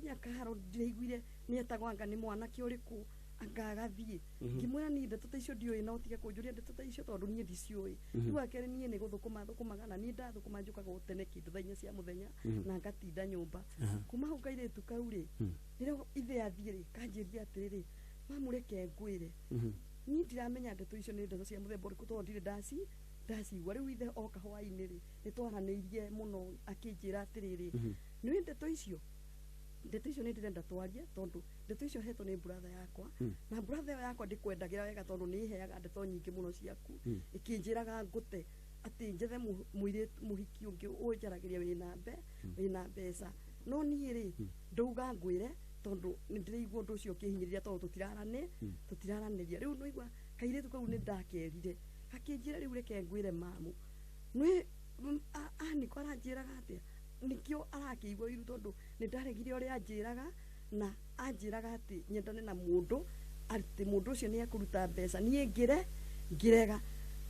Nginya kaharo ndiraiguire nĩ etagwo anga nĩ mwanake ũrĩkũ anga agathiĩ. Ngĩmwĩra niĩ ndeto ta icio ndiũĩ, na ũtige kũnjũria ndeto ta icio tondũ niĩ ndiciũĩ. Rĩu wakerĩ, niĩ nĩ gũthũkũma thũkũmaga, na niĩ ndathũkũma njũkaga o tene kĩndũ thaa 4 cia mũthenya na ngatinda nyũmba. Kuma hau kairĩtu kau rĩ, rĩrĩa ithe athiĩ rĩ, kanjĩrire atĩrĩrĩ, mamũreke ngwĩre, niĩ ndiramenya ndeto icio nĩ ndeto cia mũthemba ũrĩkũ tondũ ndirĩ ndacigua. Rĩu ithe oka hwaĩ-inĩ rĩ, nĩ twaranĩirie mũno, akĩnjĩra atĩrĩrĩ, nĩũĩ ndeto icio nĩ ndĩrenda twarie, tondũ ndeto icio hetwo nĩ brother yakwa, na brother ĩyo yakwa ndĩkwendagĩra wega tondũ nĩ ĩheaga ndeto nyingĩ mũno ciaku, ĩkĩnjĩraga ngũte atĩ njethe mũirĩtu mũhiki ũngĩ ũnjaragĩria wĩna mbeca. No niĩ rĩ, ndauga ngwĩre tondũ nĩ ndĩraigua ũndũ ũcio ũkĩhinyĩrĩria tondũ tũtiraranĩria. Rĩu nĩigua kairĩtu kau nĩ ndakerire, gakĩnjĩra, rĩu reke ngwĩre mamu, nĩ aniko aranjĩraga atĩa, nĩkĩo arakĩigua ũiru tondũ nĩ ndaregire ũrĩa anjĩraga, na anjĩraga atĩ nyendane na mũndũ, atĩ mũndũ ũcio nĩ ekũruta mbeca, niĩ ngĩrega.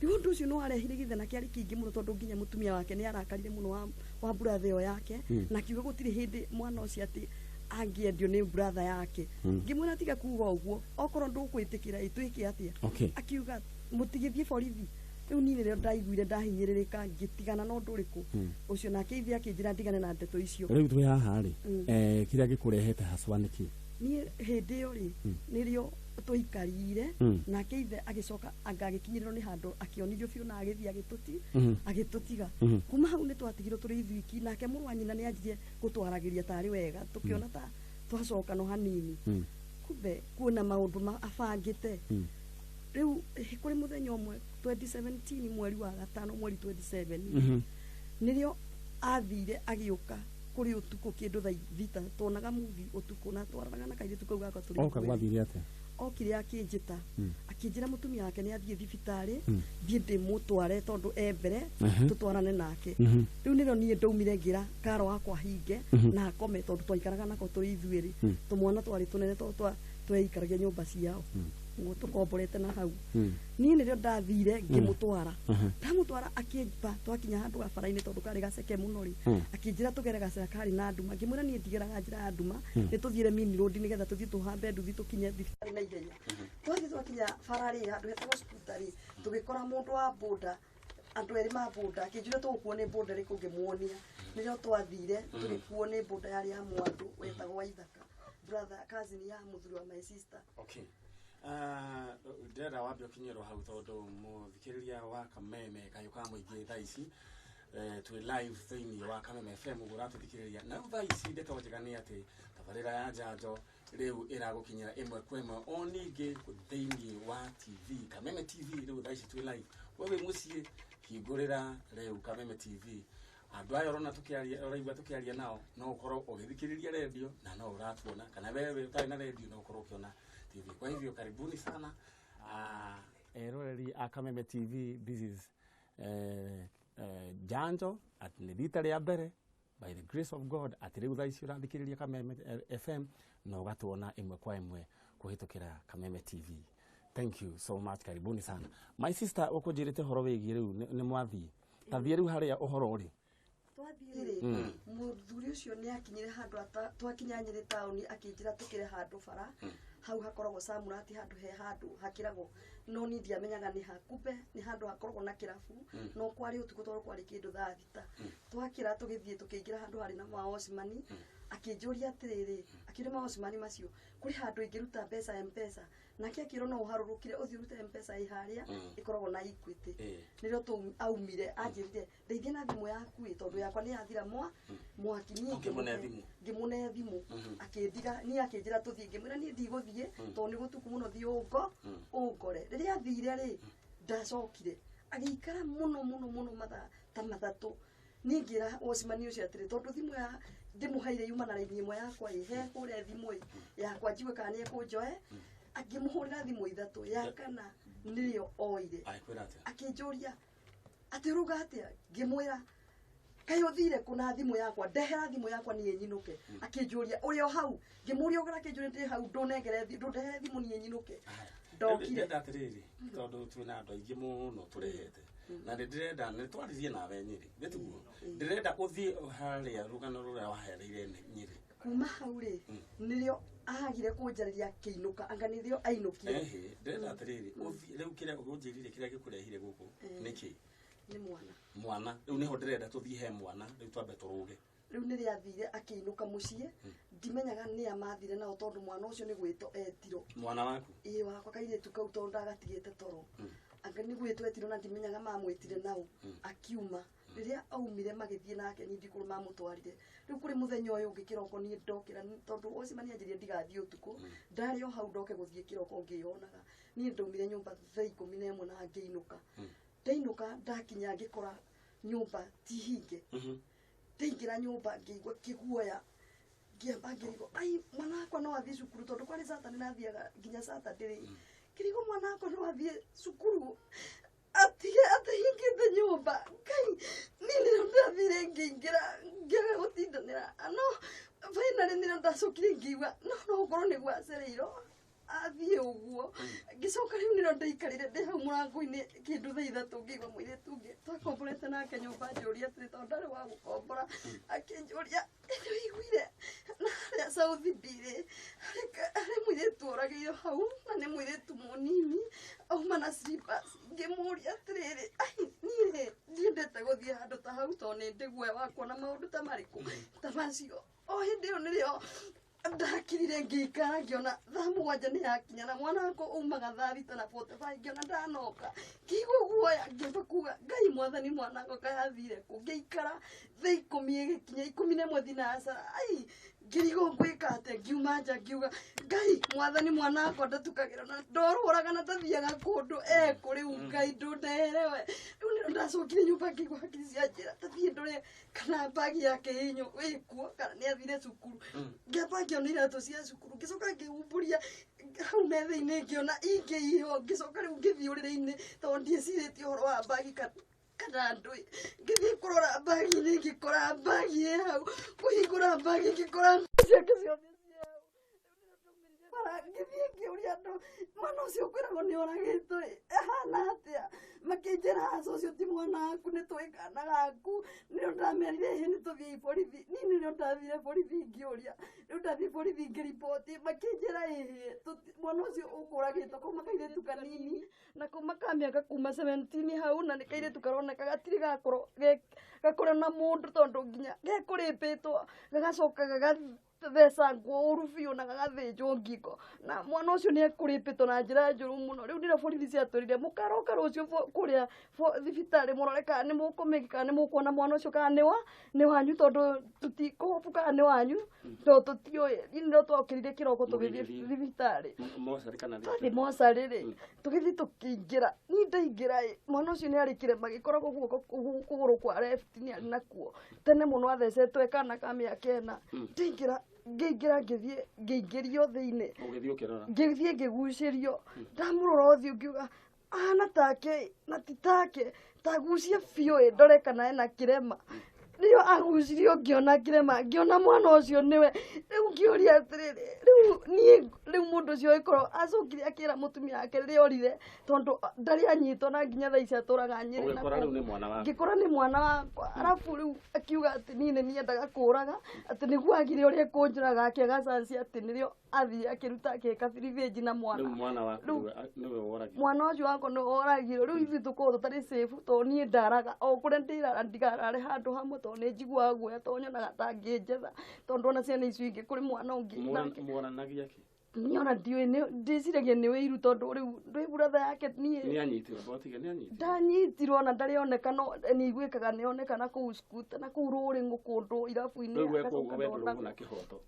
Rĩu ũndũ ũcio nĩ warehire gĩthena kĩarĩ kĩingĩ mũno, tondũ nginya mũtumia wake nĩ arakarire mũno wa brother ĩyo yake, na akiuga gũtirĩ hĩndĩ mwana ũcio atĩ angĩendio nĩ brother yake. Ngĩmwĩra tiga kuga ũguo, okorwo ndũkwĩtĩkĩra ĩ twĩke atĩa? Akiuga mũtigĩthiĩ borithi. Rĩu niĩ nĩrĩo ndaiguire ndahinyĩrĩrĩka, ngĩtigana na ũndũ ũrĩkũ ũcio, nake ithe akĩnjĩra ndigane na ndeto icio. Rĩu twĩ haha rĩ, kĩrĩa gĩkũrehete haswa nĩkĩ? Niĩ hĩndĩ ĩyo rĩ, nĩrĩo tũikarire, nake ithe agĩcoka anga agĩkinyĩrĩrwo nĩ handũ, akĩonithio biũ na agĩthiĩ agĩtũtiga. Kuma hau nĩ twatigirwo tũrĩ ithuiki, nake mũrũ wa nyina nĩ anjirie gũtwaragĩria tarĩ wega, tũkĩona ta twacokano hanini. Kumbe kuona maũndũ ma abangĩte. Rĩu kũrĩ mũthenya ũmwe 2017, mweri wa gatano, mweri 27, nĩrĩo athire agĩũka kũrĩ ũtukũ kĩndũ thaa 6, tuonaga movie ũtukũ na twaranaga na kairĩtu kau gakwa tũrĩ Oka ithuerĩ. Gwathire atĩa? Okire akĩnjĩta, akĩnjĩra mũtumia wake nĩ athiĩ thibitarĩ, thiĩ ndĩmũtware tondũ e mbere, tũtwarane nake. Rĩu nĩrĩo niĩ ndaumire ngĩra karo wakwa hinge na akome, tondũ twaikaraga nako tũrĩ ithuerĩ, tũmwana twarĩ tũnene tondũ tweikaragia nyũmba ciao ũguo tũkomborete na hau. Niĩ nĩrĩo ndathire ngĩmũtwara. Ndamũtwara akĩmba, twakinya handũ gabara-inĩ, tondũ karĩ gaceke mũno rĩ, akĩnjĩra tũgere gacĩra karĩ na nduma. Ngĩmwĩra niĩ ndigeraga njĩra ya nduma, nĩ tũthiĩre main road nĩgetha tũthiĩ tũhambe nduthi tũkinye thibitarĩ na ihenya. Twathiĩ twakinya bara rĩ, handũ hetagwo Skuta rĩ, tũgĩkora mũndũ wa boda, andũ erĩ ma boda. Akĩnjũria tũgũkuo nĩ boda ĩrĩkũ, ngĩmuonia. Nĩrĩo twathire tũgĩkuo nĩ boda yarĩ ya mwandũ wetagwo Waithaka, brother cousin ya mũthuri wa my sister. Okay. Ndĩrenda wambe ũkinyĩrwo hau tondũ mũthikĩrĩria wa Kameme kayũ ka mũingĩ, thaa ici twĩ live thĩinĩ wa Kameme FM ũguo ũratũthikĩrĩria. Na rĩu thaa ici ndeto njega nĩ atĩ tabarĩra ya njanjo rĩu ĩragũkinyĩra ĩmwe kwa ĩmwe o ningĩ thĩinĩ wa TV, Kameme TV. Rĩu thaa ici twĩ live, we wĩ mũciĩ hingũrĩra rĩu Kameme TV. Andũ aya ũrona tũkĩaria, ũraigua tũkĩaria nao, no ũkorwo ũgĩthikĩrĩria redio na no ũratuona, kana wewe ũtarĩ na redio no ũkorwo ũkĩona TV. Kwa hivyo karibuni sana, eroreri a Kameme TV. This is Janjo, atĩ nĩ rita rĩa mbere, by the grace of God, atĩ rĩu thaa ici ũrathikĩrĩria Kameme FM na ũgatuona ĩmwe kwa ĩmwe kũhĩtũkĩra Kameme TV. Thank you so much, karibuni sana. My sister, ũkũnjĩrĩte ũhoro wĩgiĩ rĩu nĩ mwathiĩ, tathiĩ rĩu harĩa ũhoro ũrĩ. Twathiĩ rĩ, mũthuri ũcio nĩ akinyire handũ twakinya Nyĩrĩ taũni, akĩnjĩra tũkĩre handũ bara hau hakoragwo Samurati, handũ he handũ hakĩragwo, no niĩ ndiamenyaga nĩ ha, kumbe nĩ handũ hakoragwo na kĩrabu, no kwarĩ ũtukũ tondũ kwarĩ kĩndũ thaa 6. Twakĩra tũgĩthiĩ tũkĩingĩra handũ harĩ na mawocimani. Akĩnjũria atĩrĩrĩ, akĩũria mawocimani macio kũrĩ handũ ingĩruta mbeca M-Pesa, nake akĩrwo no ũharũrũkire ũthiĩ ũrute M-Pesa ĩ harĩa ĩkoragwo na Equity. Nĩrĩo aumire anjĩrire ndeithie na thimũ yaku ĩ, tondũ yakwa nĩ yathira mwaki. Niĩ Ũkĩmũne thimũ? Ngĩmũne thimũ, akĩndiga niĩ, akĩnjĩra tũthiĩ. Ngĩmwĩra niĩ ndigũthiĩ tondũ nĩ gũtukũ mũno, thiĩ ũngore. Rĩrĩa athire rĩ, ndacokire agĩikara mũno mũno mũno mathaa ta 3. Niĩ ngĩra wocimani ũcio atĩrĩ, tondũ thimũ ya ndĩmũheire yuma na raini ĩmwe yakwa ĩ, he hũre thimũ ĩ yakwa njigue kana nĩ ekũnjoe. Akĩmũhũrĩra thimũ ithatũ, ya kana nĩrĩo oire. Agĩkwĩra atĩa? Akĩnjũria atĩ ũruga atĩa. Ngĩmwĩra kaĩ ũthire kũ na thimũ yakwa, ndehera thimũ yakwa niĩ nyinũke. Akĩnjũria ũrĩ o hau, ngĩmũria ũgara, akĩnjũria ndĩ hau, ndũnengere ndũndehere thimũ niĩ nyinũke. Ndokire. Ndĩrenda atĩrĩrĩ, tondũ twĩna andũ aingĩ mũno tũrehete na nĩ ndĩrenda nĩ twaririe nawe Nyĩrĩ, gĩtiguo ndĩrenda ũthiĩ harĩa rũgano rũrĩa wahereire Nyĩrĩ. Kuma hau rĩ nĩrĩo agire kũnjarĩria akĩinũka, anga nĩrĩo ainũkire. Ehe, ndĩrenda atĩrĩrĩ, ũthiĩ rĩu kĩrĩa ũnjĩrire kĩrĩa gĩkũrehire gũkũ nĩkĩ? Nĩ mwana. Mwana rĩu nĩho ndĩrenda tũthiĩ he mwana rĩu twambe tũrũge. Rĩu nĩrĩo athire akĩinũka mũciĩ, ndimenyaga nĩa mathire nao tondũ mwana ũcio nĩ gwĩtwo etirwo. Mwana waku? Ĩĩ wakwa kairĩtu kau tondũ ndagatigĩte toro. Anga nĩ gwĩtwo etirwo na ndimenyaga mamwĩtire nao, akiuma. Rĩrĩa aumire magĩthiĩ nake niĩ ndikũrũ mamũtwarire. Rĩu kũrĩ mũthenya ũyũ ũngĩ kĩroko niĩ ndokĩra tondũ ũcemania anjĩrire ndigathiĩ ũtukũ, ndarĩ o hau ndoke gũthiĩ kĩroko ngĩyonaga. Niĩ ndaumire nyũmba thaa 11 na ngĩinũka. Ndainũka ndakinya ngĩkora nyũmba ti hinge. Ndaingĩra nyũmba ngĩigua kĩguoya, ngĩamba ngĩrigwo ai mwana wakwa no athiĩ cukuru tondũ kwarĩ Saturday nathiaga nginya Saturday rĩ. Ngĩrigwo mwana wakwa no athiĩ cukuru atige atahingĩte nyũmba. Ngai niĩ nĩrĩo ndathire ngĩingĩra ngĩaga gũtindanĩra, no finally nĩrĩo ndacokire ngĩigua no no gũkorwo nĩguo acereirwo athiĩ ũguo. Ngĩcoka rĩu nĩrĩo ndaikarire ndĩ hau mũrango-inĩ kĩndũ thaa 3 ngĩigua mũirĩtu ũngĩ twakomborete nake nyũmba anjũria atĩrĩ tondũ ndarĩ wa gũkombora, akĩnjũria nĩ ũiguire na harĩa South B rĩ harĩ mũirĩtu oragĩirwo hau na nĩ mũirĩtu mũnini auma na slippers. Ngĩmũria atĩrĩrĩ, ai niĩ rĩ ndiendete gũthiĩ handũ ta hau tondũ nĩ ndĩ guoya wa kuona maũndũ ta marĩkũ ta macio. O hĩndĩ ĩyo nĩrĩo ndakirire ngĩikara ngĩona thaa 7 nĩ yakinya na mwana wakwa aumaga thaa 6:45 ngĩona ndanoka ngĩigua guoya ngĩamba kuga Ngai mwathani mwana wakwa kaĩ athire kũ. Ngĩikara thaa 10 ĩgĩkinya 11 thinacara, ai ngĩrigwo ngwĩka atĩa. Ngiuma nja ngiuga Ngai mwathani mwana wakwa ndatukagĩra na ndorũraga na ndathiaga kũndũ ekũ rĩu Ngai ndũndehere we. Rĩu nĩrĩo ndacokire nyũmba ngĩigua hakiri cianjĩra tathiĩ ndore kana mbagi yake ĩkuo kana nĩ athire cukuru. Ngĩamba ngĩona iratũ cia cukuru, ngĩcoka ngĩhumbũria hau metha-inĩ ngĩona ingĩ iho, ngĩcoka rĩu ngĩthiĩ ũrĩrĩ-inĩ tondũ ndiecirĩtie ũhoro wa mbagi kana ndũĩ. Ngĩthiĩ kũrora mbagi-inĩ ngĩkora mbagi ĩ hau, kũhingũra mbagi ngĩkora ciake ciothe ciĩ hau. Bara ngĩthiĩ ngĩũria andũ mwana ũcio kwĩragwo nĩ oragĩtwo ĩ ahana atĩa, makĩnjĩra aca ũcio ti mwana waku nĩ tũĩ kana gaku. Nĩrĩo ndamerire ĩhĩ nĩ tũthiĩ borithi. Niĩ nĩrĩo ndathire borithi ngĩũria, rĩu ndathiĩ borithi ngĩriboti makĩnjĩra ĩhĩ mwana ũcio ũkũragĩtwo kauma kairĩtu kanini na kauma ka mĩaka kuma 17 hau na nĩ kairĩtu karoneka gatirĩ gakorwo gakũrĩ na mũndũ tondũ nginya gekũrĩpĩtwo gagacoka gagathecangwo ũru biũ na gagathĩnjwo ngingo na mwana ũcio nĩ ekũrĩpĩtwo na njĩra njũru mũno. Rĩu nĩrĩo borithi ciatwĩrire mũkaroka rũciũ kũrĩa thibitarĩ mũrore kana nĩ mũkũmĩki kana nĩ mũkuona mwana ũcio kana nĩ wanyu tondũ tũtikũhobu kana nĩ wanyu tondũ tũtiũĩ. Niĩ nĩrĩo twokĩrire kĩroko tũgĩthiĩ thibitarĩ twathiĩ mocarĩ rĩ tũgĩthiĩ tũkĩingĩra. Niĩ ndaingĩra ĩ mwana ũcio nĩ arĩ kĩrema gĩkoragwo guoko kũgũrũ kwa left nĩ arĩ nakuo tene mũno athecetwo e kana ka mĩaka 4. Ndaingĩra ngĩingĩra ngĩthiĩ ngĩingĩrio thĩinĩ ngĩthiĩ ngĩgucĩrio ndamũrora ũthiũ ngiuga ahana take na ti take tagucie biũ ĩ ndore kana ena kĩrema. Nĩrĩo agucirio ngĩona kĩrema ngĩona mwana ũcio nĩwe. Rĩu ngĩũria atĩrĩrĩ rĩu niĩ rĩu mũndũ ũcio ĩkorwo acokire akĩra mũtumia wake rĩrĩa orire tondũ ndarĩ anyitwo na nginya thaa ici atũraga Nyĩrĩ na ngĩkora nĩ mwana wakwa. Arabu rĩu akiuga atĩ niĩ nĩ niendaga kũraga atĩ nĩguo agire ũrĩa ekũnjũraga akĩaga chance atĩ nĩrĩo athiĩ akĩruta akĩka revenge na mwana. Mwana ũcio wakwa nĩwe woragirwo. Rĩu ithuĩ tũkoragwo tũtarĩ safe tondũ niĩ ndaraga o kũrĩa ndĩrara ndikarare handũ hamwe tondũ nĩ njiguaga guoya tondũ nyonaga ta angĩnjetha tondũ ona ciana icio ingĩ kũrĩ mwana ũngĩ niĩ ona ndiũĩ ndĩciragia nĩ wĩiru tondũ rĩu ndwĩ brother yake niĩ ndanyitirwo ona ndarĩ oneka no nĩ iguĩkaga nĩ oneka na kũu scooter na kũu rũrĩng'ũ kũndũ irabu-inĩ agacoka ndona.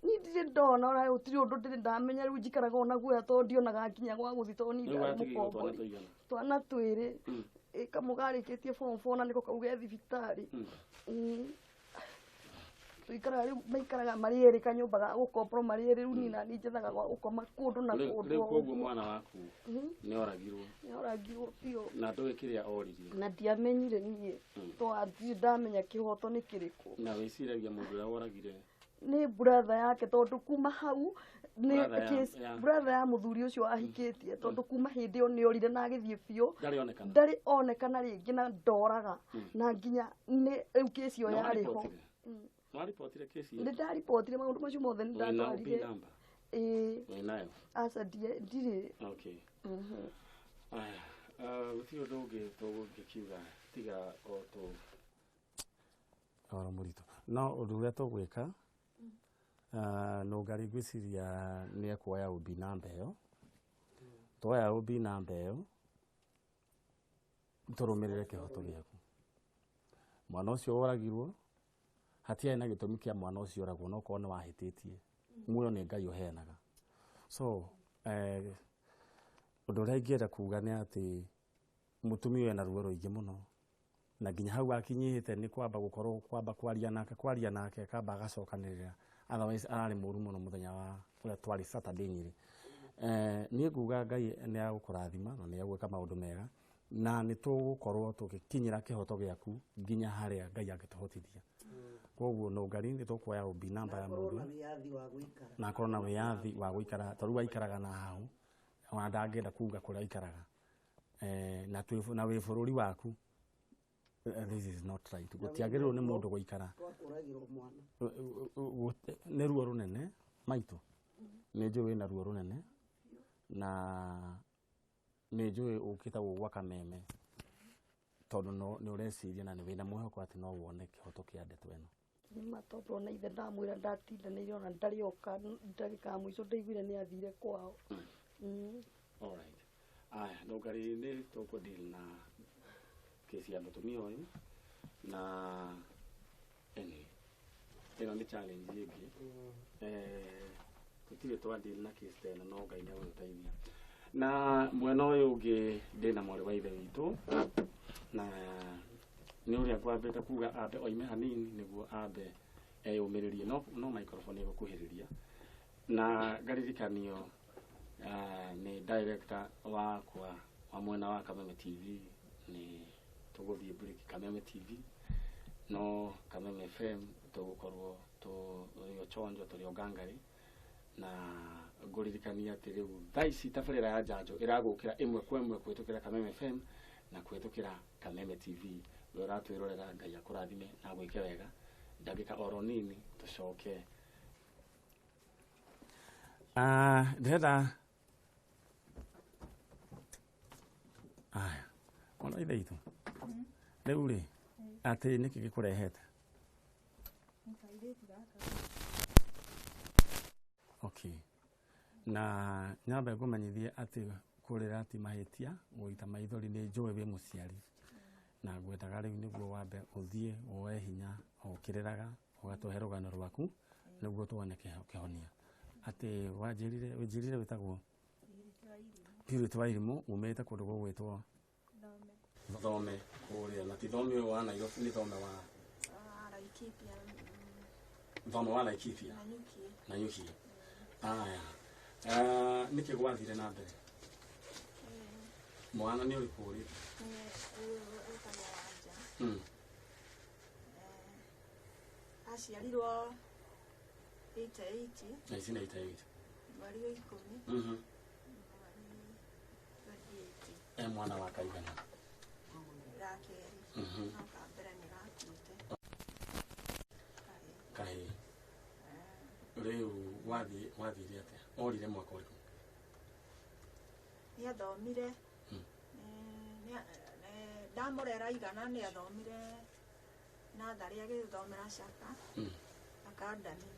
Niĩ ndirĩ ndona ona gũtirĩ ũndũ ndĩrĩ ndamenya rĩu njikaraga ona guoya tondũ ndionaga nginya gwa gũthiĩ tondũ niĩ ndarĩ mũkombori. Twana twĩrĩ kamwe karĩkĩtie form 4 na nĩko kau ge thibitarĩ. Tuikaraga rĩu maikaraga marĩ erĩ kanyũmba ga gũkomborwo marĩ erĩ rĩu niĩ naniĩ njethaga gwa gũkoma kũndũ na kũndũ. Rĩu koguo mwana waku nĩ oragirwo? Nĩ oragirwo biũ. Na ndũĩ kĩrĩa oririe? Na ndiamenyire niĩ tondũ ndirĩ ndamenya kĩhoto nĩ kĩrĩkũ. Na wĩciragia mũndũ ũrĩa woragire? Nĩ brother yake tondũ kuma hau nĩ brother ya mũthuri ũcio ahikĩtie tondũ kuma hĩndĩ ĩyo nĩ orire na agĩthiĩ biũ. Ndarĩ onekana rĩngĩ na ndoraga na nginya nĩ rĩu kĩci ĩyo yarĩ ho. Nĩwaribotire kesi Nĩ ndaribotire maũndũ macio mothe, nĩ Wĩna OB ndatwarire. number? Ĩĩ. Wĩnayo? Aca, ndirĩ. Okay. Aya, gũtirĩ ũndũ ũngĩ tũgũngĩkiuga tiga o tũ oro mũritũ, no ũndũ ũrĩa tũgwĩka, Nũngari ngwĩciria nĩ ekuoya OB namba ĩyo. Twoya OB namba ĩyo, tũrũmĩrĩre kĩhoto gĩaku. Mwana ũcio woragirwo, hatiarĩ na gĩtũmi kĩa mwana ũcio oragwo, no korwo nĩ wahĩtĩtie, muoyo nĩ Ngai ũheanaga. So ũndũ ũrĩa ingĩenda kuga nĩ atĩ mũtumia ũyũ ena ruo rũingĩ mũno, na nginya hau akinyĩte nĩ kwamba gũkorwo kwamba kwaria nake akamba agacokanĩrĩra, otherwise ararĩ mũru mũno mũthenya wa ũrĩa twarĩ Saturday Nyĩrĩ. Niĩ nguga Ngai nĩ agũkũrathima na nĩ agwĩka maũndũ mega, na nĩ tũgũkorwo tũgĩkinyĩra kĩhoto gĩaku nginya harĩa Ngai angĩtũhotithia. Koguo Nũngari, nĩ tũkuoya OB namba ya Akorwo mũndũ na wĩyathi wa gũikara. Na akorwo na wĩyathi wa gũikara, tondũ rĩu aikaraga na hau, ona ndangĩenda kuga kũrĩa aikaraga. Na na wĩ bũrũri waku. This is not right. Gũtiagĩrĩirwo nĩ mũndũ gũikara. Twakũragĩrwo mwana. Nĩ ruo rũnene, maitũ. Nĩ njũĩ wĩna ruo rũnene, na nĩ njũĩ ũkĩte gũgwa Kameme tondũ no nĩ ũreciria na nĩ wĩna mwĩhoko atĩ no wone kĩhoto kĩa ndeto ĩno. Nĩma, tondũ ona ithe ndamwĩra ndatindanĩire, ona ndarĩoka ndagĩka ya mũico ndaiguire nĩ athire kwao. Alright. Aya, Nũngari, nĩ tũkũ deal na kesi ya mũtumia ũyũ, na anyway, ĩno nĩ challenge ĩngĩ. Tũtirĩ twa deal na case ta ĩno, no Ngai nĩ agũtũteithia. Na mwena ũyũ ũngĩ ndĩna mwarĩ wa ithe witũ, na nĩ ũrĩa ngwambĩte kuga ambe oime hanini nĩguo ambe eyũmĩrĩrie, no microphone ĩgũkuhĩrĩria, na ngaririkanio nĩ director wakwa wa mwena wa Kameme TV, nĩ tũgũthiĩ break Kameme TV, no Kameme FM tũgũkorwo tũrĩ o chonjo, tũrĩ o ngangari. Na ngũririkania atĩ rĩu thaa ici tabarĩra ya njanjo ĩragũkĩra ĩmwe kwa ĩmwe kũhĩtũkĩra Kameme FM na kũhĩtũkĩra Kameme TV. We ũratwĩrorera, Ngai akũrathime na agwĩke wega. Ndagĩka oro nini tũcoke. Ndĩrenda aya mwana wa ithe witũ rĩu rĩ, atĩ nĩkĩ gĩkũrehete? Kairĩtu gaka. Okay, na nyambe ngũmenyithie atĩ kũrĩra ti mahĩtia, gũita maithori, nĩ njũĩ wĩ mũciari, na ngwendaga rĩu nĩguo wambe ũthiĩ woe hinya ũkĩrĩraga, ũgatũhe rũgano rwaku nĩguo tuone kĩhonia. Atĩ wanjĩrire, wĩnjĩrire wĩtagwo? Purity wa Irimũ, umĩte kũndũ gũgwĩtwo Thome. Thome kũrĩa, na ti Thome ũyũ wa Nairobi, nĩ Thome wa Laikipia. Thome wa Laikipia. Nanyuki. Nanyuki. Aya, nĩkĩ gwathire na mbere? Mwana nĩ ũrĩkũ ũrĩ? Ũyũ etagwo Wanja. Aciarirwo 88. 1988. Mweri wa 10. Mweri 28. E mwana wa kaigana? Ga kerĩ. No ka mbere nĩ gakuĩte. Kahĩĩ. Kahĩĩ. Rĩu wathire atĩa? Orire mwaka ũrĩkũ? Nĩ athomire. Ndamũrera igana, nĩ athomire natharĩ, agĩthomera Caka Academy.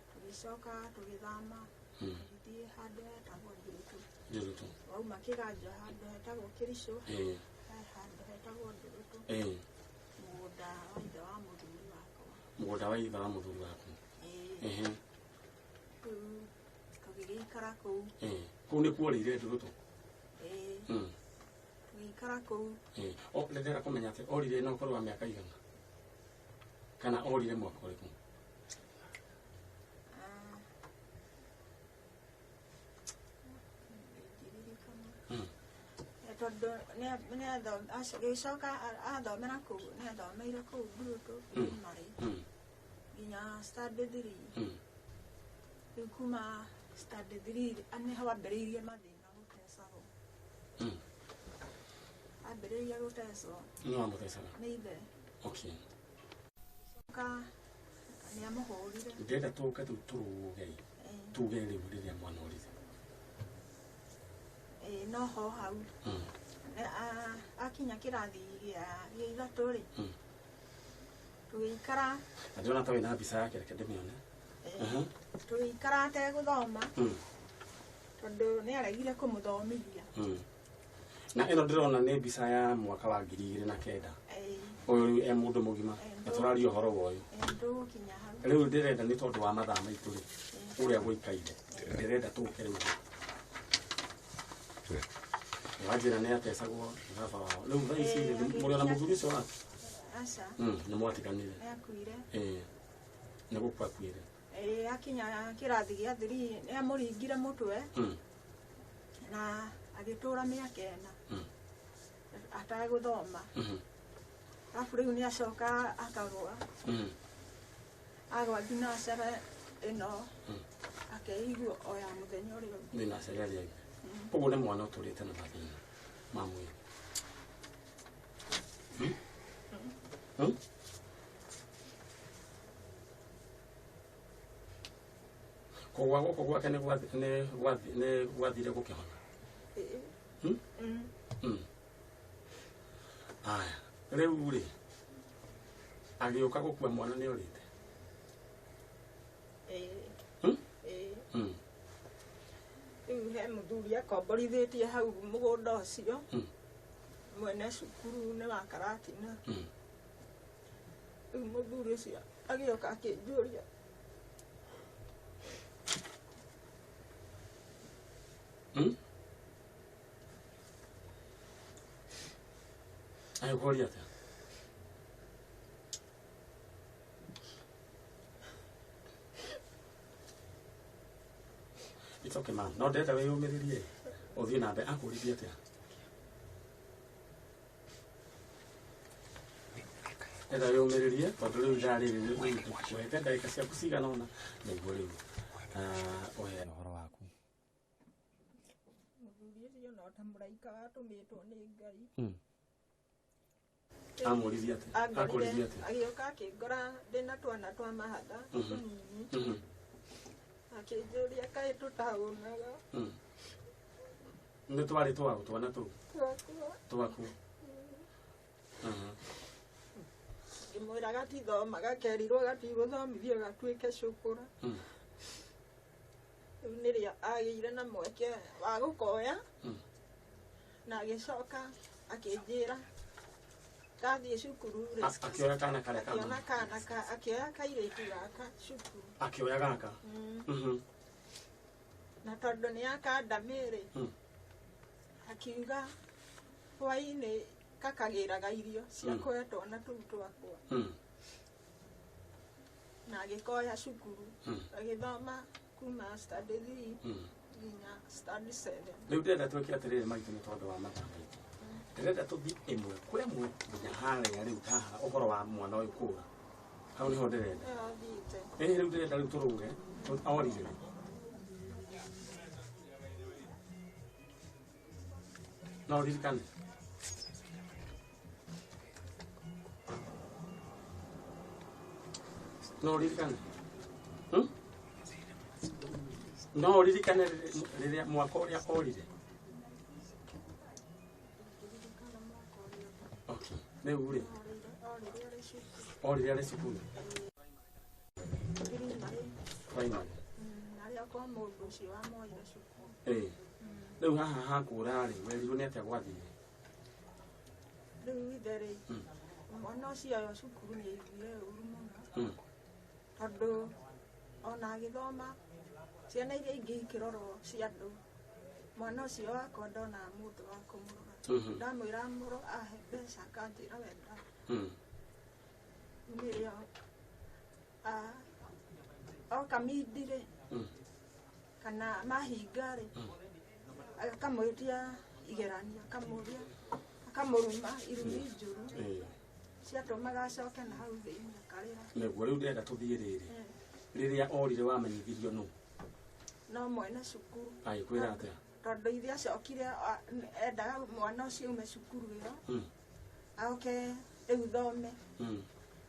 Tũgĩcoka tũgĩthama, tũgĩthiĩ handũ hetagwo Ndurutu. Ndurutu. Wauma Kĩganjo, handũ hetagwo Kĩricũ, he handũ hetagwo Ndurutu, mũgũnda wa ithe wa mũthuri wakwa. Mũgũnda wa ithe wa mũthuri waku. Ĩĩ. Rĩu tũgĩgĩikara kũu. Kũu nĩ kuorĩire Ndurutu? Ĩĩ. Tũgĩikara kũu. O ndĩrenda kũmenya atĩ orire na ũkũrũ wa mĩaka igana, kana orire mwaka ũrĩkũ? Ah, ndingĩririkana. Tondũ gĩcoka athomera kũu, nĩ athomeire kũu Ndurutu primary nginya standard 3. Rĩu kuma standard 3 nĩho ambĩrĩirie mathĩna, gũtecagwo. Ambĩrĩirie gũtecwo. Nĩ wamũtecaga? Nĩ ithe. Coka. Nĩ amũhũrire. Ndĩrenda tũke rĩu tũrũge tuge rĩu rĩrĩa mwana orire. No ho hau. Akinya kĩrathi gĩa ithatũ rĩ. Tũgĩikara. Na ndĩrona ta wĩna mbica yake, reke ndĩmĩone. Tũgĩikara ategũthoma. Tondũ nĩ aregire kũmũthomithia. Na ĩno ndĩrona nĩ mbica ya mwaka wa 2009. Ũyũ rĩu e mũndũ mũgima na tũraria ũhoro wa ũyũ. Rĩu ndĩrenda nĩ tondũ wa mathaa maitũ rĩ ũrĩa gũikaire ndĩrenda tũke rĩu. Wanjĩra nĩ atecagwo nĩ baba wao. Rĩu thaa ici rĩ mũrĩ ona mũthuri ũcio wake? Aca. Nĩ mwatiganire. Nĩ akuire. Nĩ gũkua akuire. Akinya kĩrathi gĩa 3 nĩ amũringire mũtwe. Na agĩtũra mĩaka 4 atagũthoma. Arabu rĩu nĩ acoka akagũa. Agũa nginya cara ĩno akeigua o ya mũthenya ũrĩa ũngĩ. Nĩ nacara ĩrĩa ĩngĩ. Koguo nĩ mwana ũtũrĩte na mathĩna ma mwĩrĩ. Kũgũa gũkũ gwake nĩ gwathire gũkĩhona? Aya, rĩu rĩ agĩũka gũkua mwana nĩ orĩte? Rĩu he mũthuri akomborithĩtie hau mũgũnda ũcio. Mwene cukuru nĩ wa Karatina. Rĩu mũthuri ũcio agĩũka akĩnjũria. Agĩkũria atĩa? It's okay, man. No ndĩrenda wĩyũmĩrĩrie ũthiĩ na mbere. Akũririe atĩa? Ndĩrenda wĩyũmĩrĩrie tondũ rĩu ithaa rĩrĩ tũkũhete ndagĩka ciaku cigana ũna nĩguo rĩu ũheane ũhoro waku. Mũthuri ũcio no ta mũraika watũmĩtwo nĩ Ngai. Amũririe atĩa? Akũririe atĩa? Agĩũka akĩngora ndĩna twana twa mahatha tũnini. Akĩnjũria kaĩ tũtahũnaga. Nĩ twarĩ twaũ twana tũu? Twaku. Ngĩmwĩra gatithoma gakerirwo gatigũthomithio gatuĩke cukura. Rĩu nĩrĩo agĩire na mweke wa gũkoya. Na agĩcoka akĩnjĩra ndathiĩ cukuru rĩ. Akĩoya kana karĩa ka Akĩona kana ka akĩoya kairĩtu gaka cukuru. Akĩoya gaka? Na tondũ nĩ akandamĩrĩ akiuga hwaĩ-inĩ kakagĩraga irio cia kũhe twana tũu twakwa. Na agĩkoya cukuru agĩthoma kuma study 3 nginya study 7. Rĩu ndĩrenda twĩke atĩrĩrĩ maitũ nĩ tondũ wa mathaa maitũ. Ndĩrenda tũthiĩ ĩmwe kwa ĩmwe nginya harĩa rĩu haha ũhoro wa mwana ũyũ kũra. Hau nĩho ndĩrenda. Rĩu ndĩrenda rĩu tũrũge orire rĩ. No ũririkane? No ũririkane? No ũririkane rĩrĩa mwaka ũrĩa orire? Okay. Rĩu rĩ orire arĩ cukuru? Primary. Harĩa kwa mũndũ ũcio wamuoire cukuru. Rĩu haha hakũra rĩ werirwo nĩ atĩa gwathire? Rĩu ithe rĩ mwana ũcio oyo cukuru nĩ aiguire ũru mũno. Tondũ ona agĩthoma ciana iria ingĩ ikĩrorwo cia andũ mwana ũcio wakwa ndonaga mũndũ wa kũmũrora. Ndamwĩra mũro ahe mbeca akanjĩra wenda. Nĩrĩo oka mindi rĩ kana mahinga rĩ akamwĩtia igeranio akamũria akamũruma irumi njũru ciatũmaga acoke na hau thĩinĩ akarĩra. Nĩguo rĩu ndĩrenda tũthiĩ rĩrĩ rĩrĩa orire wamenyithirio nũ? No mwene cukuru. Agĩkwĩra atĩa? Tondũ ithe acokire endaga mwana ũcio aume cukuru ĩyo oke rĩu thome.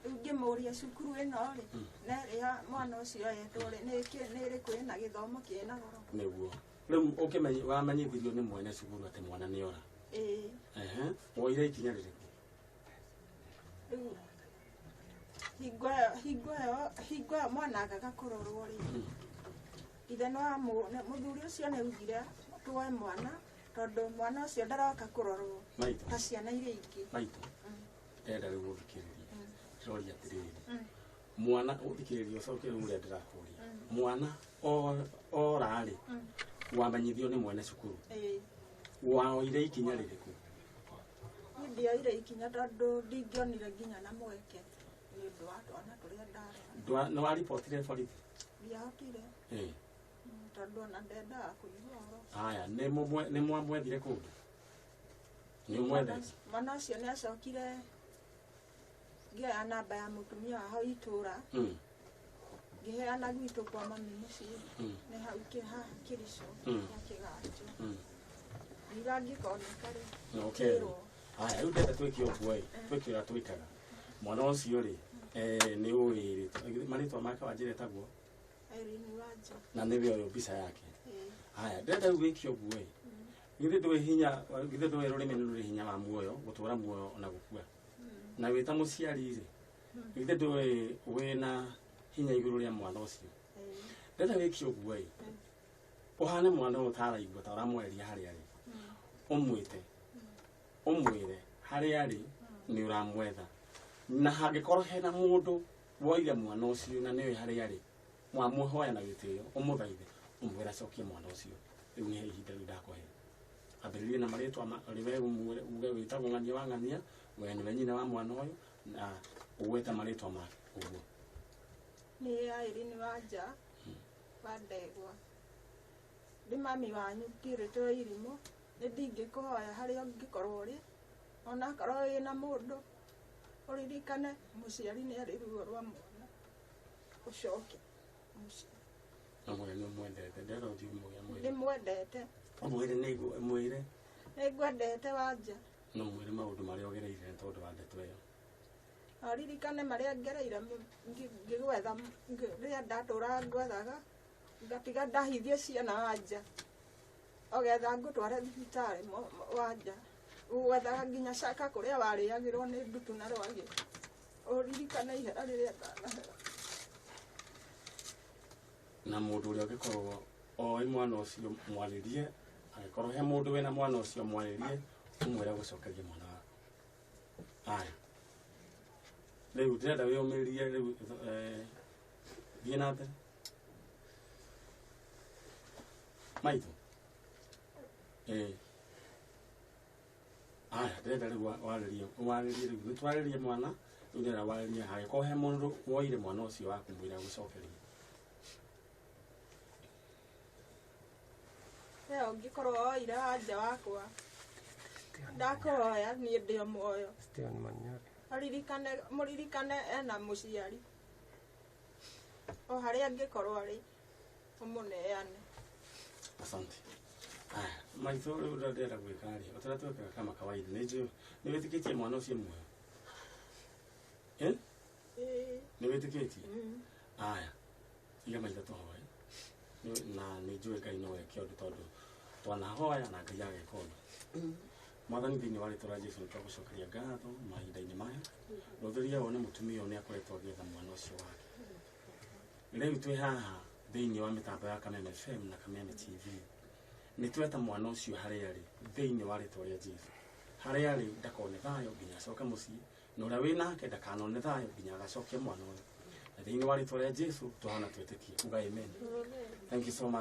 Rĩu ngĩmũria cukuru ĩno rĩ na ĩrĩa mwana ũcio etwo rĩ nĩ ĩrĩkũ ĩna gĩthomo kĩna goro. Nĩguo rĩu ũkĩmenya wamenyithirio nĩ mwene cukuru atĩ mwana nĩ ora. Ĩĩ. Ehe, woire ikinya rĩrĩkũ? Rĩu hingo ĩyo mwana agaga kũrorwo rĩ, ithe no mũthuri ũcio nĩ augire tuoe mwana tondũ mwana ũcio ndaroka kũrorwo ta ciana iria ingĩ. Maitũ, ndĩrenda rĩu ũthikĩrĩrie. Ndĩroria atĩrĩrĩ, mwana ũthikĩrĩrie ũcoke rĩu ũrĩa ndĩrakũria. Mwana ora rĩ, wamenyithio nĩ mwene cukuru. Waoire ikinya rĩrĩkũ? Niĩ ndioire ikinya tondũ ndingĩonire nginya na mweke nĩ ũndũ wa twana tũrĩa ndarora. Nĩ waribotire borithi? Ndiahotire. Tondũ ona ndendaga kũigua ũhoro. Haya, nĩ mwamwethire kũndũ? Nĩ ũmwethete? Mwana ũcio nĩ acokire ngĩoya namba ya mũtumia wa hau itũra. Ngĩheana gwitũ kwa mami mũciĩ. Nĩ hau Kĩrico ya Kĩganjo. Ngiuga angĩkoneka rĩ. Okay. Haya, rĩu ndĩrenda twĩke ũguo ĩ, twĩke ũrĩa twĩkaga. Mwana ũcio rĩ, nĩ ũĩ rĩ, marĩtwa make wanjĩra etagwo? Irene Wanja. Na nĩwe ũyũ mbica yake. Haya, ndĩrenda rĩu wĩke ũguo ĩ. Githĩ ndũĩ hinya, githĩ ndũĩ rũrĩmĩ nĩ rũrĩ hinya wa muoyo, gũtũra muoyo ona gũkua. Na wĩ ta mũciari rĩ, githĩ ndũĩ wĩna hinya igũrũ rĩa mwana ũcio. Ndĩrenda wĩke ũguo ĩ, ũhane mwana ũyũ ũtaraigua ta ũramwarĩria harĩa arĩ. Ũmwĩte, ũmwĩre harĩa arĩ nĩ ũramwetha. Na hangĩkorwo hena mũndũ woire mwana ũcio na nĩũĩ harĩa arĩ, wamũhoya na gĩtĩo, ũmũthaithe, ũmwĩre acokie mwana ũcio. Rĩu nĩ ihinda rĩu ndakũhe. Ambĩrĩrie na marĩtwa we uge wĩtagwo ng'ania wa ng'ania, we nĩwe nyina wa mwana ũyũ, na ũgwete marĩtwa make ũguo. Nĩ Irene Wanja wa Ndegwa. Ndĩ mami wanyu ngĩrĩtwo irimũ, nĩ ndingĩkũhoya harĩa ũngĩkorwo ũrĩ, onakorwo wĩna mũndũ, ũririkane mũciari nĩ arĩ ruo rwa mwana. Ũcoke mũciĩ. Na mwĩre nĩ ũmwendete, ndĩrenda ũthiĩ ũmwĩre. Ndĩmwendete. Ũmwĩre nĩ mwĩre. Nĩngwendete Wanja. No mwĩre maũndũ marĩa ũgereire nĩ tondũ wa ndeto ĩyo. Ũririkane marĩa ngereire ngĩgwetha rĩrĩa ndatũraga ngwethaga, ngatiga ndahithie ciana Wanja. Ogetha ngũtware thibitarĩ Wanja. Gwethaga nginya caka kũrĩa warĩagĩrwo nĩ ndutu na rwagĩ. Ũririkane ihera rĩrĩa ndanahera. Na mũndũ ũrĩa ũngĩkorwo oĩ mwana ũcio mwarĩrie, angĩkorwo he mũndũ wĩna mwana ũcio mwarĩrie, ũmwĩre gũcokeria mwana waku. Aya. Rĩu ndĩrenda wĩyũmĩrĩrie rĩu, thiĩ na mbere. Maitũ. Aya, ndĩrenda rĩu warĩrie, warĩrie rĩu, nĩ twarĩrie mwana, rĩu ndĩrenda warĩrie hangĩkorwo he mũndũ woire mwana ũcio waku mwĩre agũcokerie. He ũngĩkorwo woire Wanja wakwa, ndakũhoya niĩ ndĩ o muoyo. Aririkane, mũririkane ena mũciari. O harĩa angĩkorwo arĩ, ũmũneane. Asante. Aya, maitũ rĩu ũrĩa ndĩrenda gwĩka rĩ, o ta ũrĩa twĩkaga kama kawaida, nĩ njũĩ, nĩ wĩtĩkĩtie mwana ũcio muoyo? Nĩ wĩtĩkĩtie? Aya, iga maitho tũhoe. Na nĩ njũĩ Ngai no eke ũndũ tondũ twanahoya na Ngai ageka ũndũ. Mwathani, thĩinĩ wa rĩtwa rĩa Jesũ nĩ twagũcokeria ngatho mahinda-inĩ maya. Rũthĩria wone mũtumia ũyũ nĩ akoretwo agĩetha mwana ũcio wake. Rĩu twĩ haha thĩinĩ wa mĩtambo ya Kameme FM na Kameme TV. Nĩ tweta mwana ũcio harĩa arĩ thĩinĩ wa rĩtwa rĩa Jesũ. Harĩa arĩ ndakone thayũ nginya acoke mũciĩ, na ũrĩa wĩ nake ndakanone thayũ nginya agacokie mwana ũyũ. Na thĩinĩ wa rĩtwa rĩa Jesũ twahana twĩtĩkie. Uga amen. Thank you so much.